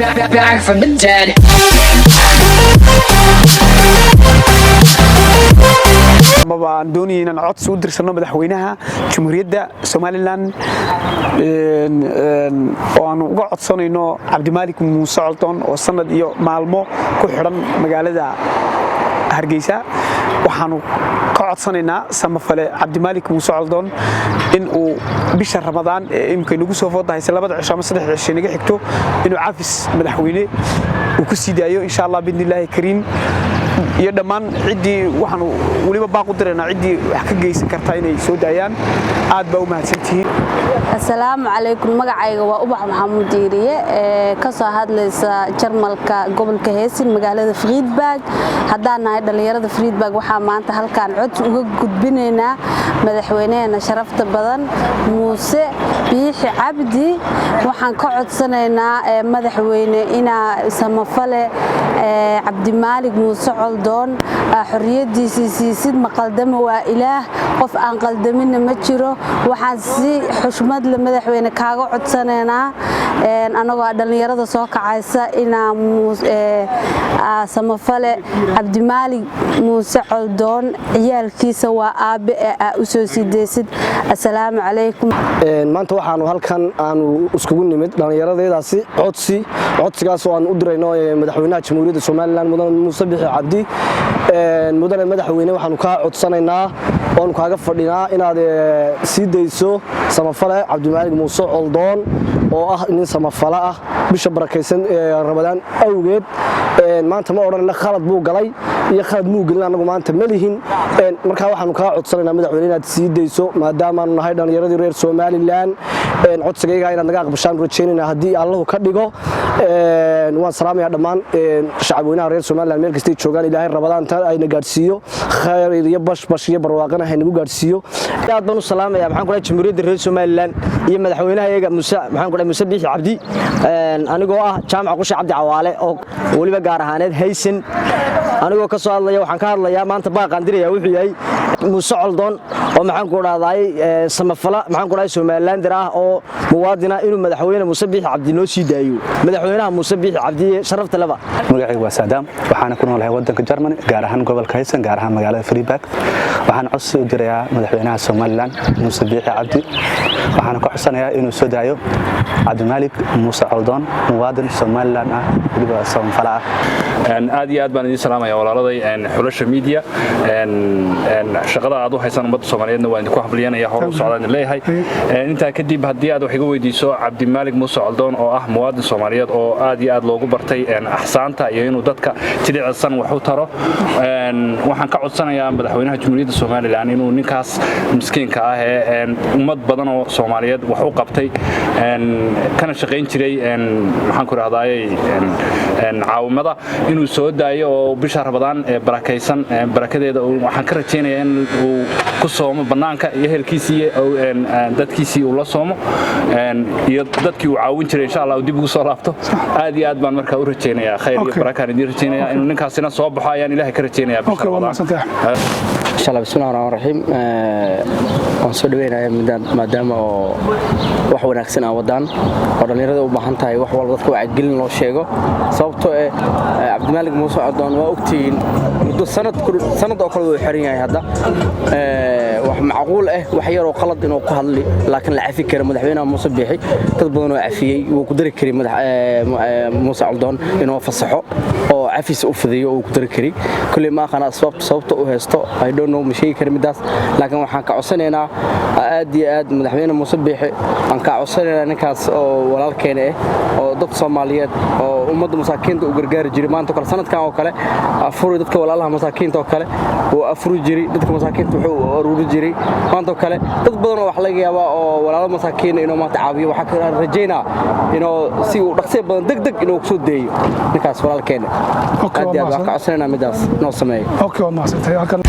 Back from the dead. Amaba aan doonayay inaan codsi u dirsano madaxweynaha Jamhuuriyadda Somaliland oo aan uga codsanayno Cabdimaalik Muuse Coldoon oo sanad iyo maalmo ku xidhan magaalada Hargeysa. Waxaanu ka codsanaynaa samafale Cabdimaalik Muuse Coldoon in uu bisha Ramadaan ee imika inagu soo foodahaysa, 2da cisho ama 3da cisho inaga xigto, inuu cafis madaxweyne uu ku sii daayo, insha Allah biidnillaahi kariim. Iyo dhammaan ciddii waxaanu weliba baaq u diraynaa, ciddii wax ka geysan karta inay soo daayaan. Aad baa u mahadsantihiin. Asalaamu calaykum. Magacayga waa Ubax Maxamuud Diiriye ee ka soo hadlaysa Jarmalka, gobolka Heesin, magaalada Friedberg. Haddaan nahay dhallinyarada Friedberg, waxaa maanta halkaan codsi uga gudbinaynaa madaxweynaheena sharafta badan Muuse Biixi Cabdi. Waxaan ka codsanaynaa, madaxweyne, inaa samafale Cabdimaalig Muuse Coldoon xorriyadiisii siisid. Ma qaldamo, waa Ilaah, qof aan qaldaminna ma jiro. Waxaan si xushmad le, madaxweyne, kaaga codsanaynaa, annagoo dhallinyarada soo kacaysa, inaa samafale Cabdimaalig Muuse Coldoon, ciyaalkiisa waa aabbe ee, aa u soo sideysid. Assalaamu calaykum. Maanta waxaanu halkan aanu iskugu nimid dhallinyaradeedaasi codsi, codsigaas oo aan u dirayno madaxweynaha Jamhuuriyadda Somaliland, mudane Muuse Bixi Cabdi. Mudane madaxweyne, waxaanu kaa codsanaynaa oonu kaaga fadhinaa inaad sii dayso samafale Cabdimaalig Muuse Coldoon oo ah nin samafale ah, bisha barakaysan Ramadaan awgeed. Maanta ma odhanayna khalad buu galay iyo khalad muu gelin, annagu maanta ma lihin. Markaa waxaanu kaa codsanaynaa, madaxweyne, inaad sii dayso, maadaamaanu nahay dhallinyaradii reer Somaliland. Codsigayga inaad naga aqbashaan rajaynayna haddii Allahu ka dhigo. Waan salaamayaa dhammaan shacabweynaha reer Somaliland meel kastay joogaan. Ilaahay Ramadaanta ayna gaadhsiiyo, khayr iyo bashbash iyo barwaaqana haynagu gaadhsiiyo. Aad baan u salaamaya, maxaan ku dhahay, Jamhuuriyadda reer Somaliland iyo madaxweynaha iyaga Muuse, maxaan ku dhahay, Muuse Biixi Cabdi. Anigoo ah Jaamac Qushe Cabdi Cawaale oo weliba gaar ahaaneed Haysan anigoo ka soo hadlaya, waxaan ka hadlayaa maanta baaqaan diraya wuxuu yahay Muuse Coldoon oo, maxaan ku dhahday, samafala, maxaan ku dhahay, Somalilander ah oo muwaadina, inuu madaxweyne Muuse Biixi Cabdi noo sii daayo, madaxweynaha Muuse Biixi Cabdi sharafta leba. Magacaygu waa Saadaam, waxaana ku noolahay wadanka Germany, gaar ahaan gobolka Haysan, gaar ahaan magaalada Friedberg. Waxaan codsi u dirayaa madaxweynaha Somaliland Muuse Biixi Cabdi. Waxaana ka codsanayaa inuu soo daayo Cabdimaalik Muuse Coldoon, muwaadin Somaliland ah, weliba samafala ah. Aad iyo aad baan idiin salaamaya, walaaladay Xulasha Media. Shaqada aad u haysaan ummadda Soomaaliyeedna waan idinku hambalyanaya, hor u socdaan idin leeyahay. Intaa kadib, haddii aad wax iga weydiiso Cabdimaalig Muuse Coldoon oo ah muwaadin Soomaaliyeed oo aad iyo aad loogu bartay axsaanta iyo inuu dadka jilicsan wax u taro, waxaan ka codsanayaa madaxweynaha Jamhuuriyadda Somaliland inuu ninkaas miskiinka ah ee ummad badan oo Soomaaliyeed wax u qabtay, kana shaqayn jiray, maxaan ku rahdaayey, caawimada, inuu soo daayo oo bisha Ramadaan ee barakaysan barakadeeda waxaan ka rajaynayaa in uu ku soomo bannaanka iyo ehelkiisii iyo dadkiisii uu la soomo iyo dadkii uu caawin jiray, insha Allah, uu dib ugu soo laabto. Aad iyo aad baan markaa u rajaynayaa, khayr iyo barakaan idiin rajaynayaa. Inuu ninkaasina soo baxo ayaan Ilaahay ka rajaynayaa bisha Ramadaan. Insha Allah. Bismillahi raxmaan raxiim. Waan soo dhaweynayaa, maadaama oo wax wanaagsan aan wadaan oo dhallinyarada u baahan tahay wax walba dadka wacyigelin loo sheego, sababtoo eh Cabdimaalig Muuse Codoon waa ogtihiin muddo sanad sanad oo kale wuu xiran yahay. Hadda wax macquul ah, wax yaroo qalad inuu ku hadli, laakiin la cafi kara. Madaxweynaha Muuse Biixi dad badan oo cafiyey, wuu ku dari kari madax Muuse Coldoon inuu fasaxo oo cafis u fidiyo, uu ku dari kari. Kulli ma aqana sababta u haysto, I don't know, ma sheegi kara midaas, laakiin waxaan ka codsanaynaa aad iyo aad madaxweyne Muuse Biixi, waan ka codsanaynaa ninkaas oo walaalkeena ah oo dad Soomaaliyeed oo ummadda masaakiinta u gargaari jiray, maanta kale sanadkan oo kale afuri dadka walaalaha masaakiinta oo kale wuu afuri jiray, dadka masaakiinta wuxuu aruuri jiray maanta oo kale dad badan oo wax laga yaabaa oo walaalo masaakiin inuu maanta caawiyo. Waxaan ka rajaynaa inuu si uu dhaqsiyo badan deg deg inuu kusoo deeyo ninkaas walaalkeena. Aad iyo aad waan ka codsanaynaa midaas inuu sameeyo. Okay, waa mahadsantahay. Halkan